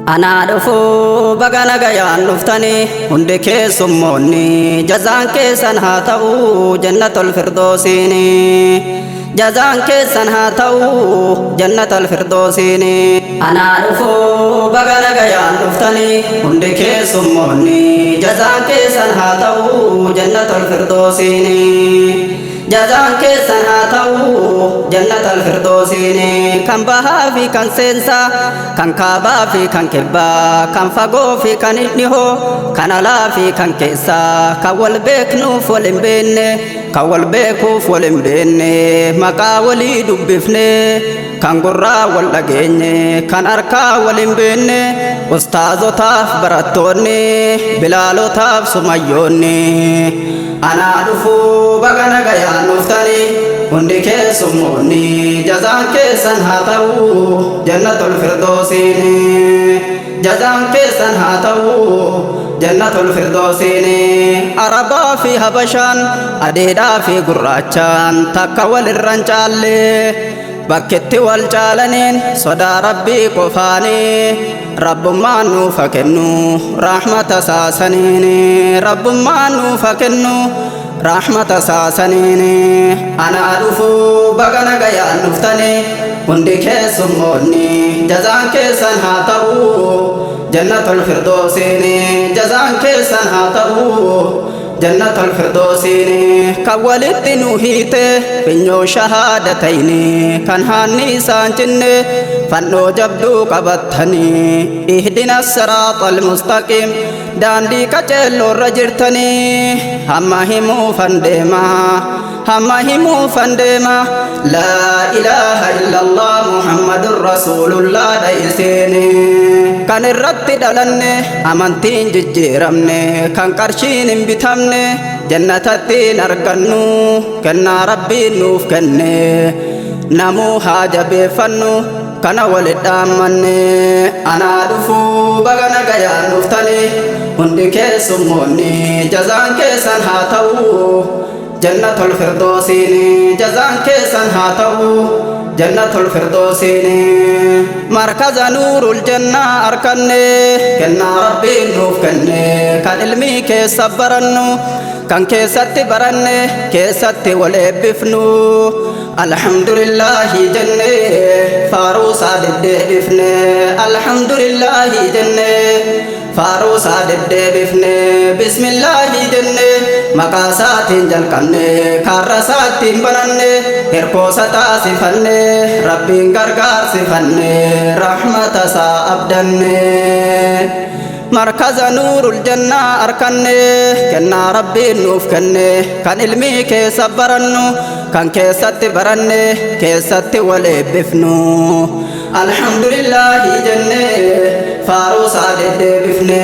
Anaa dhufuu baga nagayaan dhuftanii hundi keessummoonni, jazaan keessan haa ta'uu jannatul firdoosiini. Jazaan keessan haa ta'uu jannatul firdoosiini. Anaa dhufuu baga nagayaan dhuftanii hundi keessummoonni, jazaan keessan haa ta'uu jannatul firdoosiini. Jazaan keessan haa ta'uu jannatul firdoosiini. Kan bahaa fi kan seensaa, kan kaabaa fi kan kibbaa, kan fagoo fi kan dhihoo, kan alaa fi kan keessaa, kan wal beeknuuf wal hin beekne, kan wal beekuuf wal hin beekne, maqaa walii dubbifne, kan gurraa wal dhageenye, kan harkaa wal hin beekne, ustaazotaaf barattoonni, bilaalotaaf sumayyoonni. Anaa dhufuu baga nagayaan dhuftanii hundi keessummoonni, jazaan keessan haa ta'uu jannatul firdoosiini. Jazaan keessan haa ta'uu jannatul firdoosiini. Arabaa fi Habashaan, adeedhaa fi gurraachaan takka walirran caalle. Bakkitti wal caalaniin sodaa Rabbii qofaanii. Rabbummaan nuufa kennu rahmata saasaniini. Rabbummaan nuufa kennu rahmata saasaniini. Anaa dhufuu baga nagayaan dhuftanii hundi keessummoonni, jazaan keessan haa ta'uu jannatul firdoosiini. Jazaan keessan haa ta'uu jannatul firdoosiini. Kan walitti nu hiite finyoo shahaadatayni, kan haanni isaan cinne, fannoo jabduu qabattanii, ihdina siraaxa almustaqiim, daandii qaceelloorra jirtanii, hamma himuufan deemaa, hamma himuufan deema, laa ilaaha illallah Muhammadun rasuulullah dha isiini. Kan irratti dhalanne, amantiin jijjiiramne, kan qarshiin hin bitamne, jannatattiin argannu, kennaa Rabbiin nuuf kenne, namuu haa jabeeffannu, kana walit dhaammanne. Anaa dhufuu baga nagayaan dhuftanii hundi keessummoonni, jazaan keessan haa ta'uu jannatul firdoosiini. Jazaan keessan haa ta'uu jannatul firdoosiini. Markaza Nuurul Jannaa arkanne, kennaa Rabbiin nuuf kenne, kan ilmii keessa barannu, kan keessatti baranne, keessatti wal eebbifnu, alhamdulillaahi jenne, faaruusaa deddeebifne. Alhamdulillaahi jenne, faaruusaa deddeebifne. Bismillaahi jenne, maqaa isaatiin jalqabne, karra isaattiin bananne, hirkoosa taasifanne, Rabbiin gargaarsifanne, rahmata isaa abdanne. Markaza Nuurul Jannaa arkanne, kennaa Rabbiin nuuf kenne, kan ilmii keessa barannu, kan keessatti baranne, keessatti wal eebbifnu, alhamdulillaahi jenne, faaruusaa deddeebifne.